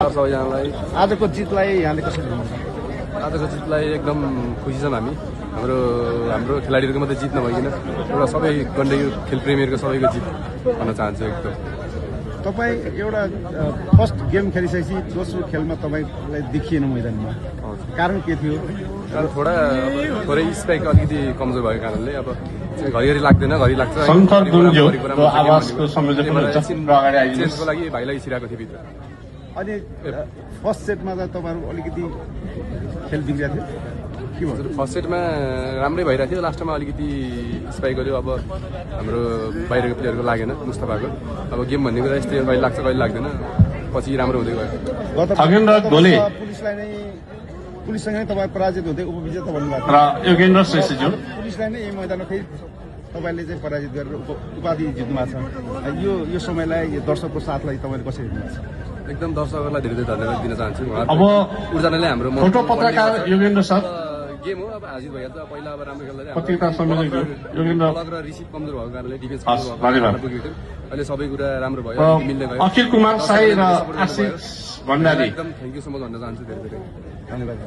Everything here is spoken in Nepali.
नमस्कार सबैजनालाई। आजको जितलाई यहाँले कसरी लिनुहुन्छ? आजको जितलाई एकदम खुसी छौँ हामी। हाम्रो खेलाडीहरूको मात्रै जित नभइकन एउटा सबै गण्डकी खेलप्रेमीहरूको सबैको जित भन्न चाहन्छु। एकदम तपाईँ एउटा फर्स्ट गेम खेलिसकेपछि दोस्रो खेलमा तपाईँलाई देखिएन मैदानमा, कारण के थियो? थोरै स्पाइक अलिकति कमजोर भएको कारणले अब घरिघरि लाग्दैन, घरि लाग्छ। चेन्जको लागि भाइलाई छिराएको थियो भित्र। अनि फर्स्ट सेटमा त तपाईँहरू अलिकति खेल बिग्रिएको थियो के भन्छ? फर्स्ट सेटमा राम्रै भइरहेको थियो, लास्टमा अलिकति स्पाइक गर्यो। अब हाम्रो बाहिरको प्लेयरको लागेन, मुस्तफाको। अब गेम भन्ने कुरा यस्तै, कहिले लाग्छ कहिले लाग्दैन, पछि राम्रो हुँदै गयो। पुलिससँग नै तपाईँ पराजित हुँदै उपविजेता भन्नुभएको थियो। पुलिसलाई नै यही मैदानमा फेरि तपाईँले चाहिँ पराजित गरेर उपाधि जित्नु भएको छ। यो समयलाई दर्शकको साथलाई तपाईँले कसरी दिनुहुन्छ? एकदम दर्शकहरूलाई धेरै धेरै धन्यवाद दिन चाहन्छु। अब ऊर्जाले हाम्रो फोटो पत्रकार योगेन्द्र सर गेम हो, अब हाजिर भइहाल्छ। पहिला अब राम्रो खेल्दै पत्रिका सम्मेलन योगेन्द्र र रिसिभ कमजोर भएको कारणले डिफेन्स पुगेको थियो। अहिले सबै कुरा राम्रो भयो, मिल्दै गयो। अखिल कुमार साई र आशिष भण्डारी एकदम थ्याङ्क यू सो मच भन्न चाहन्छु। धेरै धेरै धन्यवाद।